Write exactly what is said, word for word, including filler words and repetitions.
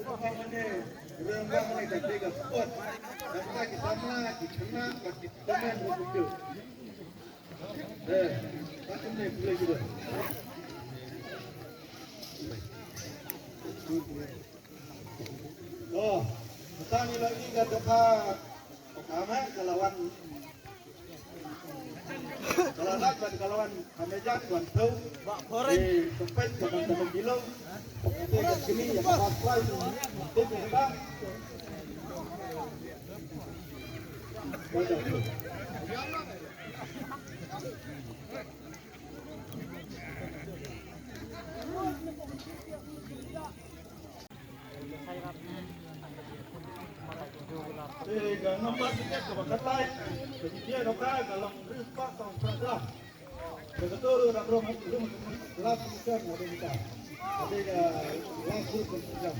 Oh, kita ni lagi kata apa? Pertama kelawan Kalalat bad kalawan Amejan wan thau. Ba foreign. Eh, sempet ka ban tang kilo. Te ka kini ya ka pas lai. Te ka ba. Ba da. Te ka nambar tiket kaba khatlai, ka jingïaid dohkha ka long hynriew spah saw spah gram. Ka katu ruh da briew ruh last weekend nga dei kita. Ka dei ka last weekend.